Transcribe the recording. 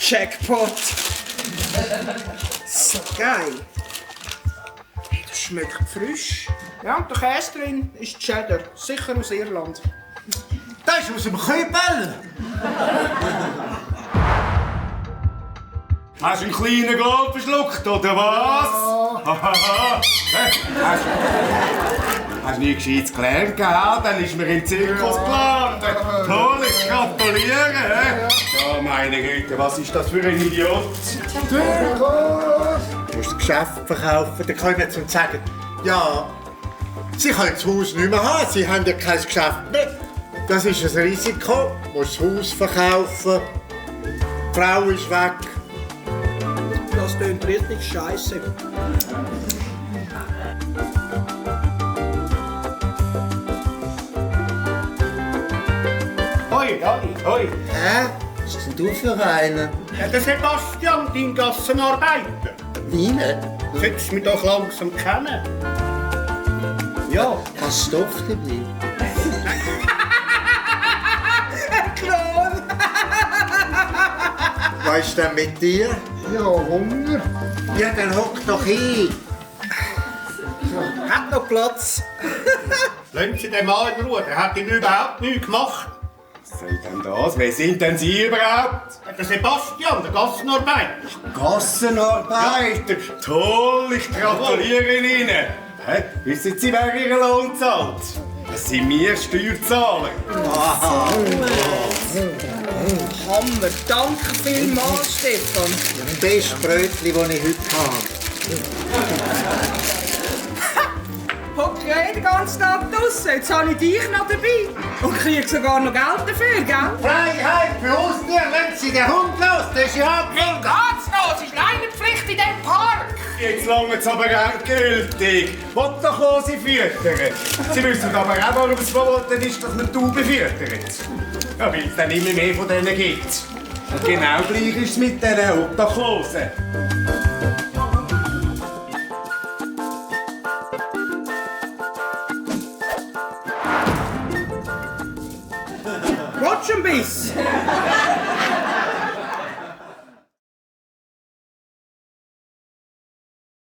Jackpot. So geil. Das schmeckt frisch. Ja, und der Käse drin ist Cheddar. Sicher aus Irland. Das ist aus dem Kübel. Hast du einen kleinen Gold verschluckt, oder was? Hast du nie gescheites gelernt, gell? Dann ist mir in den Zirkus geladen. Toll, ich gratuliere. Ja, meine Güte, was ist das für ein Idiot? Zirkus! Du musst das Geschäft verkaufen. Dann kann ich mir zum sagen, ja, Sie können das Haus nicht mehr haben. Sie haben ja kein Geschäft mehr. Das ist ein Risiko. Du musst das Haus verkaufen. Die Frau ist weg. Das klingt richtig scheiße. Hoi, Dani, hoi. Hä? Was bist denn du für einen? Ja, der Sebastian, dein Gassenarbeiter. Wie nicht? Solltest du mich doch langsam kennen? Ja. Kannst du Stoff bleiben? Klon! Was ist denn mit dir? Ja, Hunger. Ja, dann hock doch hin. Hat noch Platz. Lassen Sie den Mann in Ruhe, der hat ihn überhaupt nichts gemacht. Was soll denn das? Wer sind denn Sie überhaupt? Der Sebastian, der Gassenarbeiter. Gassenarbeiter. Toll, ich gratuliere Ihnen. Hä? Wissen Sie, wer Ihren Lohn zahlt? Das sind wir Steuerzahler. Hammer, danke vielmals, Stefan. Das beste Brötchen, das ich heute habe. Okay, den ganzen Tag draussen. Jetzt habe ich dich noch dabei. Und krieg sogar noch Geld dafür, gell? Freiheit für uns nicht, wenn Sie den Hund los, das ist ja Mein geht's los? Ist Leinenpflicht in diesem Park? Jetzt lange es aber endgültig. Wollt doch Hose füttern. Sie wissen aber auch, warum es verboten ist, dass man Tauben füttert. Ja, weil es dann immer mehr von denen gibt. Und genau gleich ist es mit diesen Obdachlosen. Willst du ein Biss?